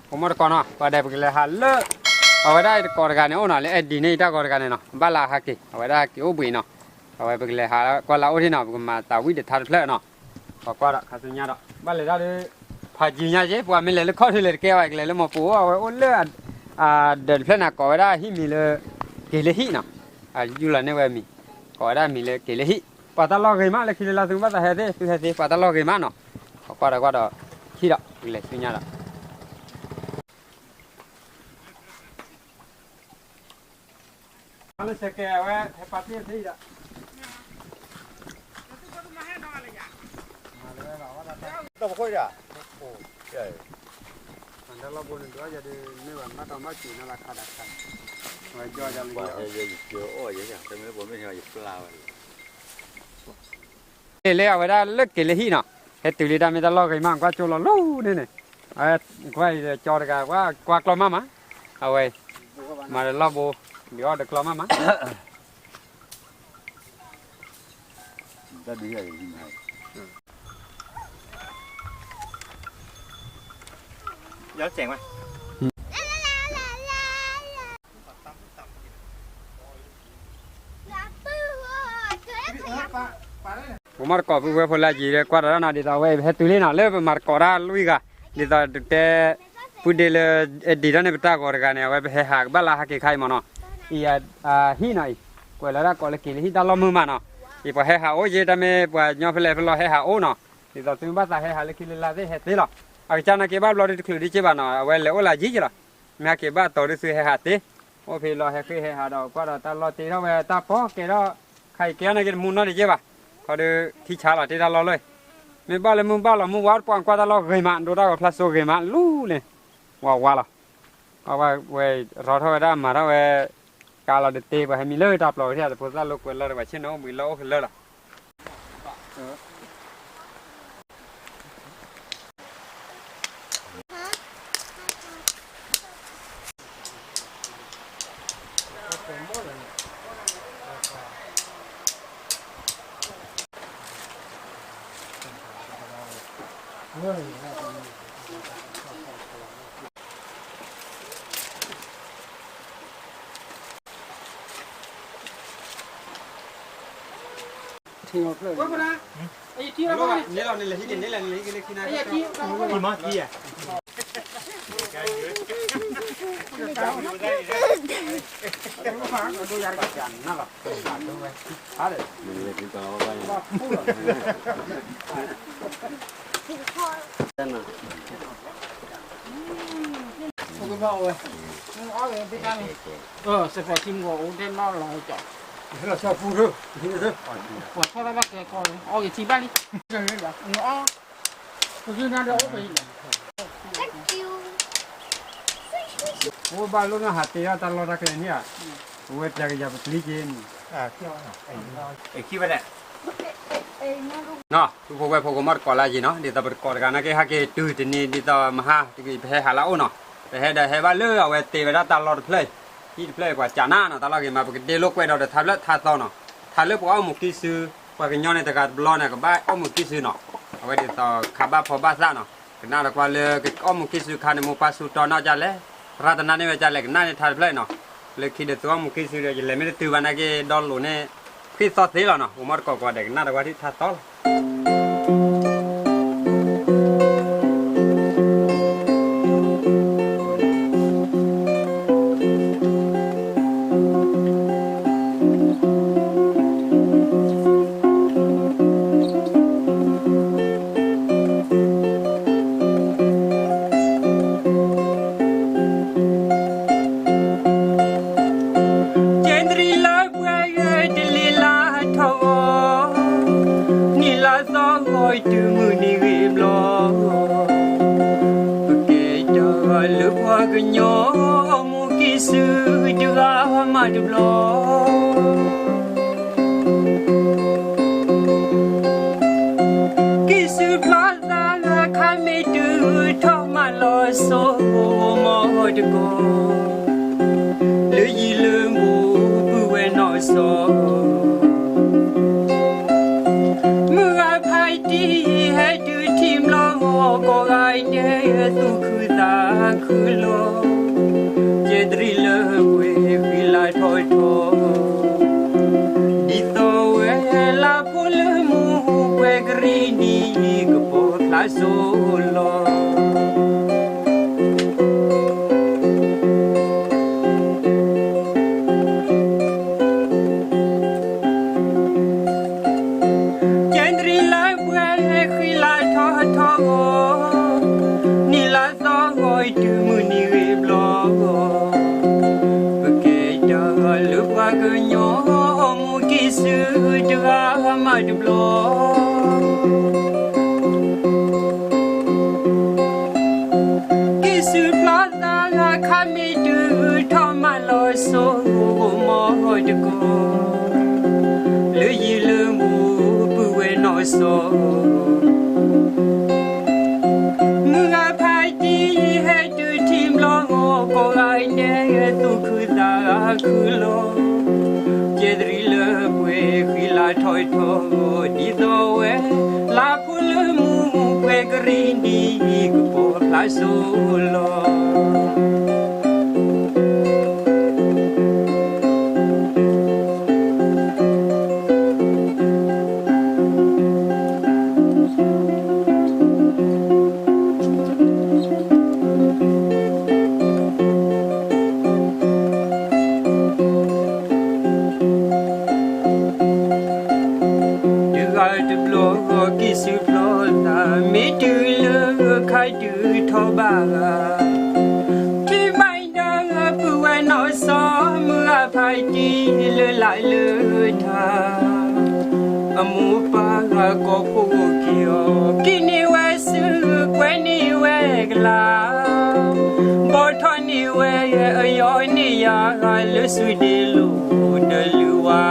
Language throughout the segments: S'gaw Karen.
ဖိမီၢ်တကိးနီၤ ပှၤဒဲးပကလဲၤဟးလၢ အဝဲဒၣ်တကိးတဂၤန့ၣ်အိၣ်နီၤ လၢအဲၣ်ဒံးန့ၢ်တၢ်ဂီၤတဂၤန့ၣ်နီၤ ဘၣ်လၢဟးက့ၤ အဝဲဒၣ်ဟးက့ၤအိၣ်ဘှံးနီၤ အဝဲပကလဲၤဟးကွၢ်လၢအိၣ်ထံနီၤ ပကမၤသးဝံၣ်ဒီးထါတဖျၢၣ်နီၤ ပကွၢ်ဒီးခါဆူညါဒီး ဘၣ်လဲၤတၢ်ဒီး ဖးယံၤညါက့ ပှၤမ့ၢ်လဲၤလၢခီၣ်ထံးလဲၤတကဲဘၣ် ကလဲၤလၢမီၤပူၤ အဝဲအိၣ်လၢ အဒၢးတဖျၢၣ်န့ၣ် ကိးဝဲဒၣ်ဟံၣ်မံၤလၢ က့ၤလၢဟံၣ်နီၤ ယူၢ်လီၤန့ၢ်ဝဲမံၤ ကိးဝဲဒၣ်မံၤလၢက့ၤလၢဟံၣ် ပှၤတၢ်လီၢ်ဂ့ၤမးလၢခံလၢလါသုဘၣ်သးဟဲသ့ သုဟဲသ့ ပှၤတၢ်လီၢ်ဂ့ၤမးနီၤ ပကွၢ်ဒီးကွၢ်ဒီး ထံၣ်ဒီး ပကလဲၤဆူညါဒီး လၢစဲးကဲးဝဲ ဟဲပာ်တ့ၢ်သ့ဒီး တၢ်လီၢ်ဘိန့ၣ် ဒွးယၤဒ်မ့ၢ်ဘၣ် ဘၣ်တီဘၣ်စူၤန့ၣ်လၢခါဒၣ်ခါ ဝဲကၠီယၤလၢ လၢအီၣ်ယဲ ယပျၢ်အီၣ်ယဲ တမ့ၢ်လၢပှၤမ့ၢ်ယပျၢ်ဝဲ လၢအဝဲဒၣ်လၢက့ၤလၢဟံၣ်နီၤ ဟဲတုၤလံတၢ်မ့ၢ်တၢ်လီၢ်ဂ့ၤမး ကွၢ်ကၠိလီၤလူၤန့ၣ်န့ၣ် အဝဲကွၢ်ကၠီတဂၤ ကွၢ်ကျီမးမး အဝဲ မၤဒီးလီၢ်ဘိ ဒုးအီၣ်ဒီးကျီမးမး ပမီၢ်တကိးပုၢ်ဝဲၢ်ဖိလၢအယံၤဒီး ကွၢ်တၢ်နီၤ ဒ်သိးအဝဲဟဲတုၤလံနီၤ လၢပမၤတကိးတၢ်လွံၢ်ဂၤ ဒ်သိးတဲ ပုၢ်ဒ့လၢ ဒံးထီၣ်န့ၢ်ပတၢ်ဂီၤတဂၤန့ၣ် အဝဲပဟဲဟးကဘၣ်လၢဟးက့ၤခါအံၤမးနီၤ အံၤ ဟံၣ်နီၤအံၤ ကွဲးလီၤဒၣ်ကိးလၢက့ၤလၢဟံၣ်တၢ်လီၢ်မုာ်မးနီၤ အံၤပှၤဟဲဟးအိၣ်ယဲ တၢ်မ့ၢ်ပှၤကညီဖဲလဲၣ်ဖဲလဲၣ်ဟဲဟးအိၣ်နီၤ ဒ်သိးသုမ့ၢ်ဘၣ်သးဟဲဟးလၢခံလၢလါသ့ၣ်ဟဲသ့လီၤ အကစၢ်နာ်က့ဘၣ်ဘျီဒုတချုးဒံးက့ဘၣ်နီၤ အဝဲလဲၤအိၣ်လၢယံၤက့လီၤ မ့ၢ်ဟဲက့ၤဘၣ်တီၤဒုသုဟဲဟးသ့ အိၣ်ဖဲလီၤဟဲဃ့ၢ်ဟဲဟးဒီး ကွၢ်ဒီးတၢ်လီၢ်တ့ထီၣ်ဝဲတၢ်ပီၢ်ကဲထီၣ် ခါအံၤကဲထီၣ်နာ်က့တမူနီတက့ဘၣ် ခီဒီးထံဆါလီၤတ့တၢ်လီၢ်လီၤ မ့ၢ်ဘၣ်လၢမုၢ်ဘၣ်လီၤမုၢ်ဝါတပှၢ်ကွၢ်တၢ်လီၢ်ဂ့ၤမး ဒိတၢ်ဂီၤဖျါစိဂ့ၤမးလူၤန့ၣ် ဝါဝါလီၤ ဝဲရီထီၣ်ဝဲဒၣ်မၤထီၣ်ဝဲ ကးလီၤတတ့ ပှၤဟဲမံလၢတၢ်ပျီၤဝဲထံၣ် တဖိသၣ်လိာ်ကွဲလီၤဒီး ပှၤဆ့ၣ်နီၤအိၣ်ဘှံးလီၢ်အိၣ်ဖဲလၢလီၤ ထံ စဲးဖီထံမီၤအိၣ်တဲနီၢ်လီၤကီး ပှၤထီၣ်တၢ်ဘၣ်ကဲကီးလံ အီၣ်က့ၤထံဘၣ်လံ အီၣ် ပကနၣ်ဒီးအိၣ်ဖဲအံၤလီၤ အိၣ်ဘၣ်လိၣ်နီၢ်ဟးတ့ထီၣ်တၢ်လီၢ်တၢ်ကျဲန့ၣ်ဧါ ပဝဲပျၢ်ကယၤပပျံၤက့ၤန့ၣ် နီၤ ပုၢ်ဖိဝဲၢ်ဖိကမီၢ်တကိးလၢယံၤနီၤ ဒ်သိးပတကိးတဂၤနာ်က့ ဟဲက့ၤတုၤတနံၤ ဒ်သိးမဟါတက့ၢ် ပဟဲဟးလၢအအိၣ်နီၤ ပဟဲဒီးဟဲဘၣ်လၢအဝဲတ့ဝဲဒၣ်တၢ်လီၢ်တဖျၢၣ်အံၤ ဟံၣ်တဖျၢၣ်အံၤ ပှၤကးနၢ်နီၤ တၢ်လီၢ်ဂ့ၤမး ပကဒ့လိာ်ကွဲးဒီးတထါဖျၢၣ်ထါသီနီၤ ထါလၢပှၤအီၣ်မူးကံၢ်စု ပှၤကညီန့ၣ်တဂၤတဘျီန့ၣ် ကဘၣ်အီၣ်မူးကံၢ်စုနီၤ အဝဲဒ်သိးခါဘၣ်ဖီဘၣ်သၣ်နီၤ ကနၣ်ဒီးကွၢ်လၢကအီၣ်မူးကံၢ်စုခါန့ၣ် မိၢ်ပၢ်ဆူးတီၢ်နီၢ်ကလဲၣ် ရၤတနာ်န့ၢ်ဝဲကလဲၣ် ကနၣ်န့ၢ်ထါတဖျၢၣ်နီၤ လၢခံဒီးသုအီၣ်မူးကံၢ်စုဒီး ယလဲၤမ့ၢ်တတုၤဘၣ်နာ်က့ ဒီလိာ်န့ၣ် ဖှံသီသ့လီၤနီၤ ပမီၢ်တကိးကိးဂၤဒဲး ကနၣ်ဒီးကွၢ်ထံၣ်ထါသီလီၤ ကဲတရံးလၢပှၤဂၤတလ့လၢထီၣ်ဂီၤ, နံၣ်လါသီဂီၤတုၤမုၢ်နံၤဂ့ၤဘျီ, ပကဲတၢ်လၢပှၤကညီ မူးကံၢ်စုတဂၤမးတဘျီ. ကံၢ်စုဖျီသးလၢခါမ့ၢ်တုၤထီၣ်မးလီၤစိ မီၢ်တကိး လၢယံၤလၢဘူးပုၢ်ဝဲၢ်နီၢ်စီၤ, မုၢ်ဂၤဖးတံၢ်ဟဲတုၤထံၣ်ဘျီဂီၤ ကိးဂၤဒဲးသူၣ်ခုသး လီၤ, ကဲတရံးလၢပှဲၤဃံလၤထီၣ်ထီ, ဒ်သိးဝဲလၢဖိလၢမူ ပှဲၤကရံၣ်နံၣ် ကပီၤဖျါစိလီၤ. ကဲတရံးလၢပှဲၤဃံလၤထီၣ်ထီ, နံၣ်လါသီဂီၤတုၤမုၢ်နံၤဂ့ၤဘျီ, ပကဲတၢ်လၢပှၤကညီ မူကံၢ်စုတဂၤမးတဘျီ. ကံၢ်စုဖျီသးခါမ့ၢ်တုၤထီၣ်မးလီၤစိ ဂိၢ်မီၢ်တကီၢ်, လၢယံၤလၢမူပုၢ်ဝဲၢ်နီၢ်စီ, မုၢ်ဂၤဖးတံၢ်ဟဲတုၤထံၣ်ဘျီ ကိးဂၤဒဲးသူၣ်ခုသးခုလီၤ. ကဲတရံးလၢပှဲၤဃံလၤထီၣ်ထီ, ဒ်သိးဝဲလၢဖိလၢမူ ပှဲၤကရံၣ်နံၣ် ကပီၤဖျါစိလီၤ. တဂၤတဘျီကံၢ်စုဖျီသး မ့ၢ်တုၤလၢခါတုၤထီၣ်ဘၣ်ဂၤ, ထံၣ်ဘၣ်ဒၣ်ပုၢ်ဝဲၢ်နီၢ်စီ မုၢ်ဂၤဖးတံၢ်လၢလၢ်လၢထါ, အမိၢ်ပၢ်ဂၤကိးဖှိၣ်က့ၤအီၤ ကံၣ်န့ၢ်ဝဲစု ကွဲန့ၢ်ဝဲကလၤ, ဘီထီၣ်န့ၢ်ဝဲအယီၤန့ၢ်ယၤ လၢစုဒ့လိာ်ဒီးလုၢ်ဝါ,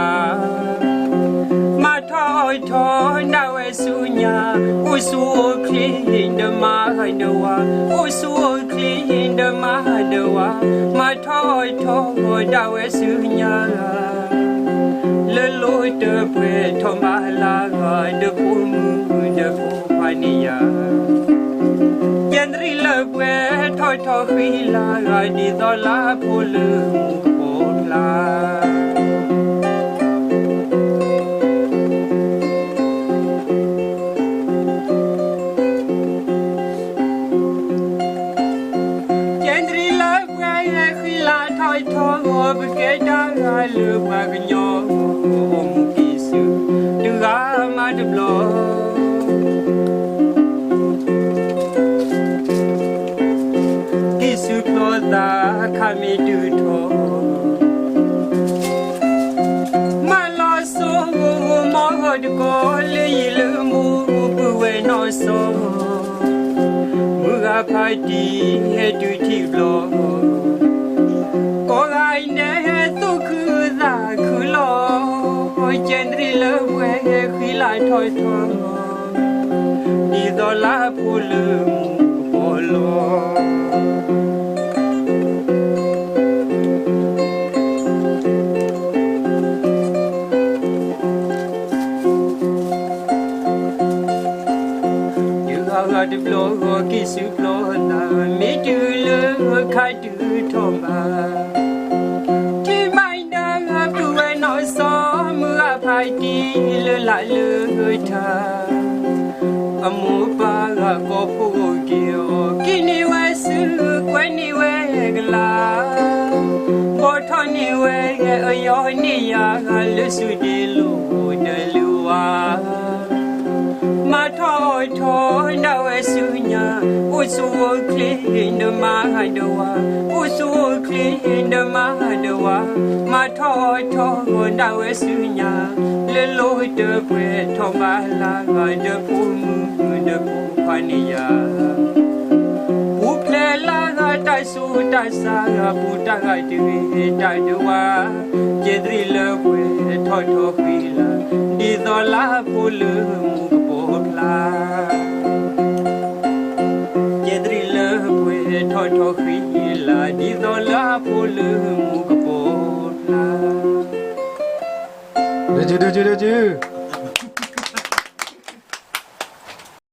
မၤထီၣ်ထီၣ်ဒၣ်ဝဲဆူညါ, အိၣ်ဆူၣ်အိၣ်ချ့ဒီးမါဒီးဝၤ, အိၣ်ဆူၣ်အိၣ်ချ့ဒီးမါဒီးဝၤ, မၤထီၣ်ထီၣ်ဒၣ်ဝဲဆူညါ, လၢလိၣ်တပှဲၤထီၣ်မၤလၤဂၤ ဒီးဖိမုၣ်ဒီးဖိခွါန့ၣ်ယၤ, ကဲတရံးလၢပှဲၤထီၣ်ထီၣ်ဃံလၤဂၤ ဒ်သိးလၢဖိလၢမူကပီၤဖျါ. ကဲတရံးလၢပှဲၤဃံလၤထီၣ်ထီ, ပကဲတၢ်ဂၤလၢပှၤကညီ အိၣ်မူကံၢ်စုတဂၤမးတဘျီ. ကံၢ်စုဖျီသးခါမ့ၢ်တုၤထီၣ်, မၤလီၤစိဂိၢ်မီၢ်တကီၢ် လၢယံၤလၢမူပုၢ်ဝဲၢ်နီၢ်စီ, မုၢ်ဂၤဖးတံၢ်ဟဲတုၤထံၣ်ဘျီ, ကိးဂၤဒဲးသူၣ်ခုသးခုလီၤ, ကဲတရံးလၢပှဲၤဃံလၤထီၣ်ထီ, ဒ်သိးလၢဖိလၢမူကပီၤလီၤ. တဂၤဂၤတဘျီဂီၢ် ကံၢ်စုဖျီသး မ့ၢ်တုၤလၢခါတုၤထီၣ်ဘၣ်, ထံၣ်ဘၣ်ဒၣ်ပုၢ်ဝဲၢ်နီၢ်စီ မုၢ်ဂၤဖးတံၢ်လၢလၢ်လၢထါ, အမိၢ်ပၢ်ဂၤကိးဖှိၣ်က့ၤအီၤ ကံၣ်န့ၢ်ဝဲစု ကွဲန့ၢ်ဝဲကလၤ, ဘီထီၣ်န့ၢ်ဝဲအယီၤန့ၢ်ယၤ လၢစုဒ့လိာ်ဒီးလုၢ်ဝါ, မၤထီၣ်ထီၣ်ဒၣ်ဝဲဆူညါ, အိၣ်ဆူၣ်အိၣ်ချ့ဒီးမါဒီးဝၤ, အိၣ်ဆူၣ်အိၣ်ချ့ဒီးမါဒီးဝၤ, မၤထီၣ်ထီၣ်ဒၣ်ဝဲဆူညါ, လၢလိၣ်တပှဲၤထီၣ်မၤလၤဂၤ ဒီးဖိမုၣ်ဒီးဖိခွါန့ၣ်ယၤ, ပူၤဖျဲးလၢဂၤတၢ်ဆူးတၢ်ဆါဂၤ ပူၤတၢ်ဂၤတဂ့ၤတၢ်ဒဝါ, ကဲတရံးလၢပှဲၤထီၣ်ထီၣ်ဃံလၤ ဒ်သိးလၢဖိလၢမူကပီၤဖျါ, ကဲတရံးလၢပှဲၤထီၣ်ထီၣ်ဃံလၤ ဒ်သိးလၢဖိလၢမူကပီၤဖျါ.